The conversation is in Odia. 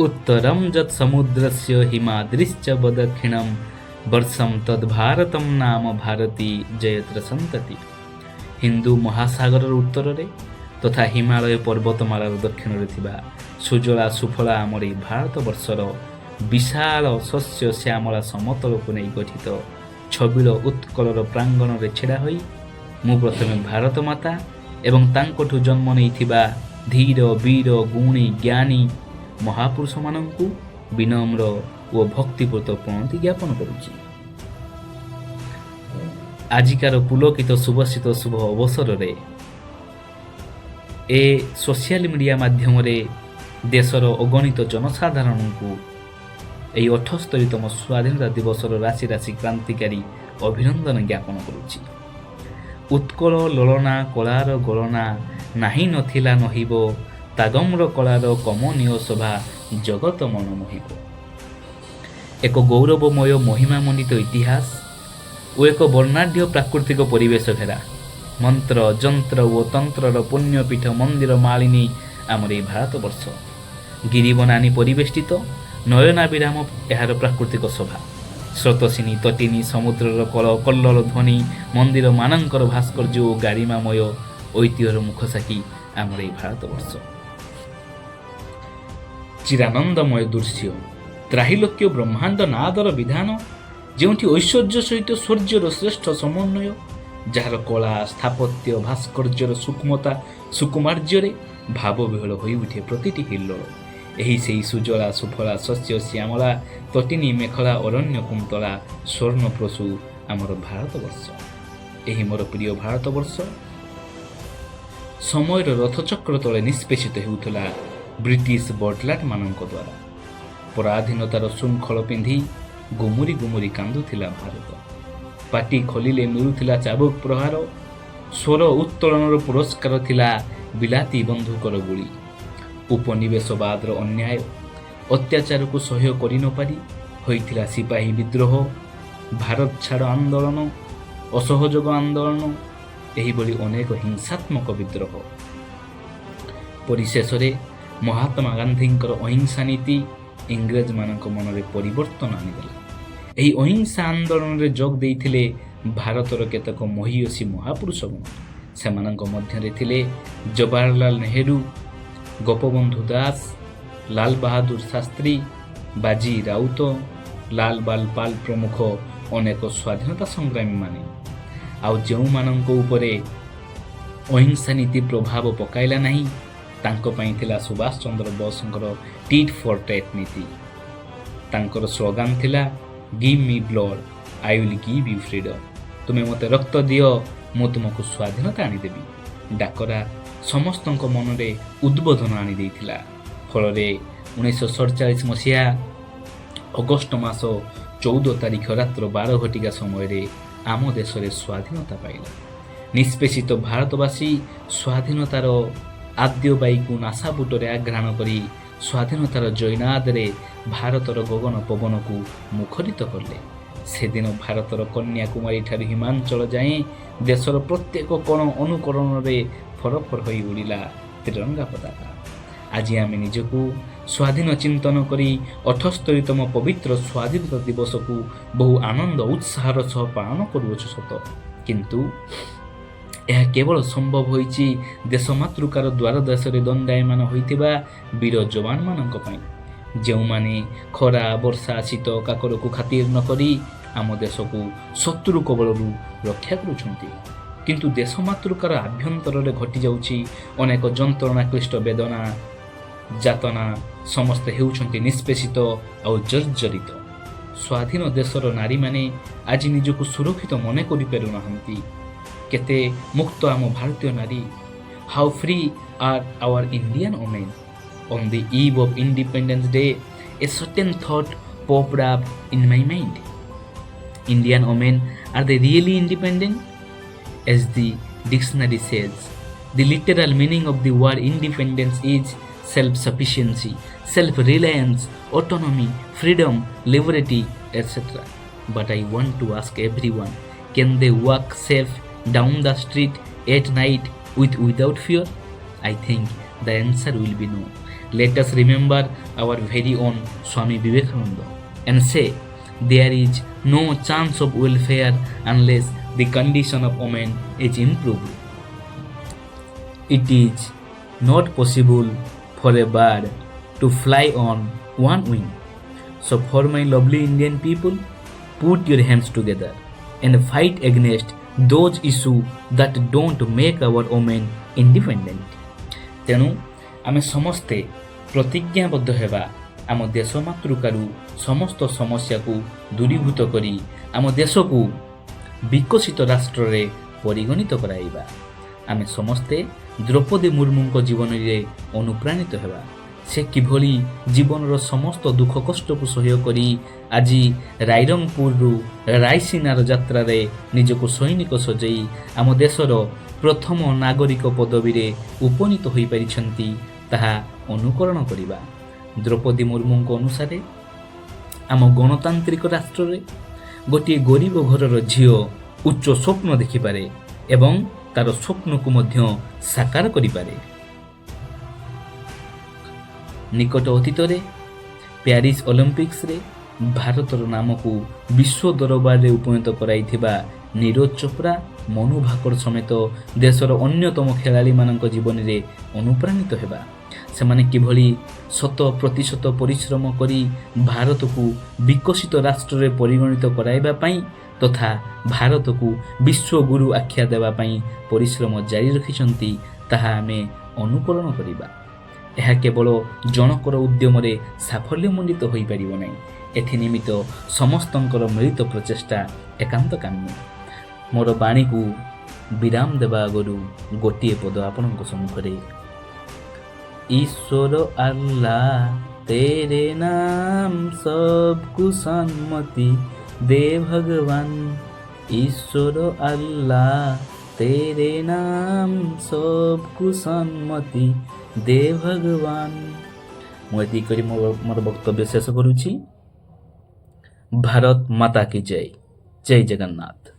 ଉତ୍ତରಂ ଯତ୍ ସମୁଦ୍ରସ୍ୟ ହିମାଦ୍ରିଶ୍ଚ ଦକ୍ଷିଣಂ ବର୍ଷಂ ତଦ୍ ଭାରତಂ ନାମ ଭାରତୀ ଯତ୍ର ସନ୍ତତି। ହିନ୍ଦୁ ମହାସାଗରର ଉତ୍ତରରେ ତଥା ହିମାଳୟ ପର୍ବତମାଳାର ଦକ୍ଷିଣରେ ଥିବା ସୁଜଳା ସୁଫଳା ଆମର ଏହି ଭାରତବର୍ଷର ବିଶାଳ ଶସ୍ୟ ଶ୍ୟାମଳା ସମତଳକୁ ନେଇ ଗଠିତ ଛବିଳ ଉତ୍କଳର ପ୍ରାଙ୍ଗଣରେ ଛିଡ଼ା ହୋଇ ମୁଁ ପ୍ରଥମେ ଭାରତ ମାତା ଏବଂ ତାଙ୍କଠୁ ଜନ୍ମ ନେଇଥିବା ଧୀର, ବୀର, ଗୁଣୀ, ଜ୍ଞାନୀ ମହାପୁରୁଷମାନଙ୍କୁ ବିନମ୍ର ଓ ଭକ୍ତିପୂତ ପ୍ରଣତି ଜ୍ଞାପନ କରୁଛି। ଆଜିକାର ପୁଲକିତ ସୁବାସିତ ଶୁଭ ଅବସରରେ ଏ ସୋସିଆଲ ମିଡ଼ିଆ ମାଧ୍ୟମରେ ଦେଶର ଅଗଣିତ ଜନସାଧାରଣଙ୍କୁ ଏହି 78ତମ ସ୍ୱାଧୀନତା ଦିବସର ରାଶି ରାଶି କ୍ରାନ୍ତିକାରୀ ଅଭିନନ୍ଦନ ଜ୍ଞାପନ କରୁଛି। ଉତ୍କଳ ଲଳନା କଳାର ଗଳନା ନାହିଁ ନଥିଲା ନହିବ, ତାଗମ୍ର କଳାର କମନୀୟ ଶୋଭା ଜଗତ ମନ ମୋହିବ। ଏକ ଗୌରବମୟ ମହିମାମଣ୍ଡିତ ଇତିହାସ ଓ ଏକ ବର୍ଣ୍ଣାଢ୍ୟ ପ୍ରାକୃତିକ ପରିବେଶ ଘେରା ମନ୍ତ୍ର, ଯନ୍ତ୍ର ଓ ତନ୍ତ୍ରର ପୁଣ୍ୟପୀଠ ମନ୍ଦିର ମାଳିନୀ ଆମର ଏହି ଭାରତବର୍ଷ। ଗିରିବନାନୀ ପରିବେଷ୍ଟିତ ନୟନାଭିରାମ ଏହାର ପ୍ରାକୃତିକ ଶୋଭା। ସ୍ରୋତସିନୀ ତଟିନୀ ସମୁଦ୍ରର କଳ କଲ୍ଲୋଳ ଧ୍ୱନି, ମନ୍ଦିରମାନଙ୍କର ଭାସ୍କର୍ଯ୍ୟ ଓ ଗାରିମାମୟ ଐତିହ୍ୟର ମୁଖସାକ୍ଷୀ ଆମର ଏହି ଭାରତବର୍ଷ। ଚିରାନନ୍ଦମୟ ଦୃଶ୍ୟ, ତ୍ରାହିଲୋକ୍ୟ ବ୍ରହ୍ମାଣ୍ଡ ନାଦର ବିଧାନ, ଯେଉଁଠି ଐଶ୍ୱର୍ଯ୍ୟ ସହିତ ଶୌର୍ଯ୍ୟର ଶ୍ରେଷ୍ଠ ସମନ୍ୱୟ, ଯାହାର କଳା, ସ୍ଥାପତ୍ୟ, ଭାସ୍କର୍ଯ୍ୟର ସୂକ୍ଷ୍ମତା, ସୁକୁମାର୍ଯ୍ୟରେ ଭାବବିହ୍ୱଳ ହୋଇଉଠେ ପ୍ରତିଟି ହିଲ୍ଲୋଳ, ଏହି ସେଇ ସୁଜଳା ସୁଫଳା ଶସ୍ୟ ଶ୍ୟାମଳା ତଟିନୀ ମେଖଳା ଅରଣ୍ୟ କୁନ୍ତଳା ସ୍ୱର୍ଣ୍ଣପ୍ରସୁ ଆମର ଭାରତବର୍ଷ। ଏହି ମୋର ପ୍ରିୟ ଭାରତବର୍ଷ ସମୟର ରଥଚକ୍ର ତଳେ ନିଷ୍ପେଷିତ ହେଉଥିଲା ବ୍ରିଟିଶ ବଡ଼ଲାଟମାନଙ୍କ ଦ୍ୱାରା। ପରାଧୀନତାର ଶୃଙ୍ଖଳ ପିନ୍ଧି ଗୁମୁରି ଗୁମୁରି କାନ୍ଦୁଥିଲା ଭାରତ। ପାଟି ଖୋଲିଲେ ମିଳୁଥିଲା ଚାବୁକ ପ୍ରହାର। ସ୍ୱର ଉତ୍ତୋଳନର ପୁରସ୍କାର ଥିଲା ବିଲାତି ବନ୍ଧୁକର ଗୁଳି। ଉପନିବେଶବାଦର ଅନ୍ୟାୟ ଅତ୍ୟାଚାରକୁ ସହ୍ୟ କରିନପାରି ହୋଇଥିଲା ସିପାହୀ ବିଦ୍ରୋହ, ଭାରତ ଛାଡ଼ ଆନ୍ଦୋଳନ, ଅସହଯୋଗ ଆନ୍ଦୋଳନ, ଏହିଭଳି ଅନେକ ହିଂସାତ୍ମକ ବିଦ୍ରୋହ। ପରିଶେଷରେ ମହାତ୍ମା ଗାନ୍ଧୀଙ୍କର ଅହିଂସା ନୀତି ଇଂରେଜମାନଙ୍କ ମନରେ ପରିବର୍ତ୍ତନ ଆଣିଦେଲା। ଏହି ଅହିଂସା ଆନ୍ଦୋଳନରେ ଯୋଗ ଦେଇଥିଲେ ଭାରତର କେତେକ ମହୀୟସୀ ମହାପୁରୁଷଗଣ। ସେମାନଙ୍କ ମଧ୍ୟରେ ଥିଲେ ଜବାହରଲାଲ ନେହେରୁ, ଗୋପବନ୍ଧୁ ଦାସ, ଲାଲ ବାହାଦୁର ଶାସ୍ତ୍ରୀ, ବାଜି ରାଉତ, ଲାଲ ବାଲ ପାଲ ପ୍ରମୁଖ ଅନେକ ସ୍ୱାଧୀନତା ସଂଗ୍ରାମୀମାନେ। ଆଉ ଯେଉଁମାନଙ୍କ ଉପରେ ଅହିଂସା ନୀତି ପ୍ରଭାବ ପକାଇଲା ନାହିଁ, ତାଙ୍କ ପାଇଁ ଥିଲା ସୁଭାଷ ଚନ୍ଦ୍ର ବୋଷଙ୍କର ଟିଟ୍ ଫର୍ ଟେଟ୍ ନୀତି। ତାଙ୍କର ସ୍ଲୋଗାନ ଥିଲା, "Give me blood, I will give you freedom." ତୁମେ ମୋତେ ରକ୍ତ ଦିଅ, ମୁଁ ତୁମକୁ ସ୍ୱାଧୀନତା ଆଣିଦେବି। ଡାକରା ସମସ୍ତଙ୍କ ମନରେ ଉଦ୍ବୋଧନ ଆଣିଦେଇଥିଲା। ଫଳରେ 1947 ମସିହା ଅଗଷ୍ଟ ମାସ 14 ତାରିଖ ରାତ୍ର 12 ଘଟିକା ସମୟରେ ଆମ ଦେଶରେ ସ୍ୱାଧୀନତା ପାଇଲା। ନିଷ୍ପେଷିତ ଭାରତବାସୀ ସ୍ୱାଧୀନତାର ଆଦ୍ୟ ବାୟୁକୁ ନାସାପୁଟରେ ଆଘ୍ରାଣ କରି ସ୍ୱାଧୀନତାର ଜୟନାଦରେ ଭାରତର ଗଗନ ପବନକୁ ମୁଖରିତ କଲେ। ସେଦିନ ଭାରତର କନ୍ୟାକୁମାରୀ ଠାରୁ ହିମାଚଳ ଯାଏଁ ଦେଶର ପ୍ରତ୍ୟେକ କୋଣ ଅନୁକୋଣରେ ଫରଫର ହୋଇ ଉଡ଼ିଲା ତ୍ରିରଙ୍ଗା ପତାକା। ଆଜି ଆମେ ନିଜକୁ ସ୍ୱାଧୀନ ଚିନ୍ତନ କରି 78ତମ ପବିତ୍ର ସ୍ୱାଧୀନତା ଦିବସକୁ ବହୁ ଆନନ୍ଦ ଉତ୍ସାହର ସହ ପାଳନ କରୁଅଛୁ ସତ, କିନ୍ତୁ ଏହା କେବଳ ସମ୍ଭବ ହୋଇଛି ଦେଶ ମାତୃକାର ଦ୍ୱାର ଦେଶରେ ଦଣ୍ଡାୟମାନ ହୋଇଥିବା ବୀର ଯବାନମାନଙ୍କ ପାଇଁ, ଯେଉଁମାନେ ଖରା, ବର୍ଷା, ଶୀତ, କାକରକୁ ଖାତିର ନ କରି ଆମ ଦେଶକୁ ଶତ୍ରୁ କବଳରୁ ରକ୍ଷା କରୁଛନ୍ତି। କିନ୍ତୁ ଦେଶ ମାତୃକାର ଆଭ୍ୟନ୍ତରରେ ଘଟିଯାଉଛି ଅନେକ ଯନ୍ତ୍ରଣା କ୍ଲିଷ୍ଟ ବେଦନା ଯାତନା। ସମସ୍ତେ ହେଉଛନ୍ତି ନିଷ୍ପେଷିତ ଆଉ ଜର୍ଜରିତ। ସ୍ୱାଧୀନ ଦେଶର ନାରୀମାନେ ଆଜି ନିଜକୁ ସୁରକ୍ଷିତ ମନେ କରିପାରୁନାହାନ୍ତି। କେତେ ମୁକ୍ତ ଆମ ଭାରତୀୟ ନାରୀ? How free are our Indian women? On the eve of Independence Day, a certain thought popped up in my mind. Indian women, are they really independent? As the dictionary says, the literal meaning of the word independence is self sufficiency, self reliance, autonomy, freedom, liberty, etc. But I want to ask everyone, can they walk safe down the street at night without fear? I think the answer will be no. Let us remember our very own Swami Vivekananda and say, there is no chance of welfare unless the condition of women is improved. It is not possible for a bird to fly on one wing. So, for my lovely Indian people, put your hands together and fight against those issues that don't make our women independent. ତେଣୁ ଆମେ ସମସ୍ତେ ପ୍ରତିଜ୍ଞାବଦ୍ଧ ହେବା, ଆମ ଦେଶ ମାତୃକାରୁ ସମସ୍ତ ସମସ୍ୟାକୁ ଦୂରୀଭୂତ କରି ଆମ ଦେଶକୁ ବିକଶିତ ରାଷ୍ଟ୍ରରେ ପରିଗଣିତ କରାଇବା। ଆମେ ସମସ୍ତେ ଦ୍ରୌପଦୀ ମୁର୍ମୁଙ୍କ ଜୀବନରେ ଅନୁପ୍ରାଣିତ ହେବା। ସେ କିଭଳି ଜୀବନର ସମସ୍ତ ଦୁଃଖ କଷ୍ଟକୁ ସହ୍ୟ କରି ଆଜି ରାଇରଙ୍ଗପୁରରୁ ରାଇସିନାର ଯାତ୍ରାରେ ନିଜକୁ ସୈନିକ ସଜେଇ ଆମ ଦେଶର ପ୍ରଥମ ନାଗରିକ ପଦବୀରେ ଉପନୀତ ହୋଇପାରିଛନ୍ତି, ତାହା ଅନୁକରଣ କରିବା। ଦ୍ରୌପଦୀ ମୁର୍ମୁଙ୍କ ଅନୁସାରେ ଆମ ଗଣତାନ୍ତ୍ରିକ ରାଷ୍ଟ୍ରରେ ଗୋଟିଏ ଗରିବ ଘରର ଝିଅ ଉଚ୍ଚ ସ୍ୱପ୍ନ ଦେଖିପାରେ ଏବଂ ତାର ସ୍ୱପ୍ନକୁ ମଧ୍ୟ ସାକାର କରିପାରେ। ନିକଟ ଅତୀତରେ ପ୍ୟାରିସ୍ ଅଲିମ୍ପିକ୍ସରେ ଭାରତର ନାମକୁ ବିଶ୍ୱ ଦରବାରରେ ଉପନୀତ କରାଇଥିବା ନୀରଜ ଚୋପ୍ରା, ମନୁ ଭାକର ସମେତ ଦେଶର ଅନ୍ୟତମ ଖେଳାଳିମାନଙ୍କ ଜୀବନରେ ଅନୁପ୍ରାଣିତ ହେବା। ସେମାନେ କିଭଳି 100% ପରିଶ୍ରମ କରି ଭାରତକୁ ବିକଶିତ ରାଷ୍ଟ୍ରରେ ପରିଗଣିତ କରାଇବା ପାଇଁ ତଥା ଭାରତକୁ ବିଶ୍ୱଗୁରୁ ଆଖ୍ୟା ଦେବା ପାଇଁ ପରିଶ୍ରମ ଜାରି ରଖିଛନ୍ତି, ତାହା ଆମେ ଅନୁକରଣ କରିବା। ଏହା କେବଳ ଜଣକର ଉଦ୍ୟମରେ ସାଫଲ୍ୟମଣ୍ଡିତ ହୋଇପାରିବ ନାହିଁ। ଏଥିନିମିତ୍ତ ସମସ୍ତଙ୍କର ମିଳିତ ପ୍ରଚେଷ୍ଟା ଏକାନ୍ତ କାମ୍ୟ। ମୋର ବାଣୀକୁ ବିରାମ ଦେବା ଆଗରୁ ଗୋଟିଏ ପଦ ଆପଣଙ୍କ ସମ୍ମୁଖରେ। ईश्वर अल्लाह तेरे नाम, सबको सन्मति दे भगवान। ईश्वर अल्लाह तेरे नाम, सबको सन्मति दे भगवान। ମୁଁ ଏତିକି କରି ମୋର ବକ୍ତବ୍ୟ ଶେଷ କରୁଛି। ଭାରତ ମାତା କି ଜୟ। ଜୟ ଜଗନ୍ନାଥ।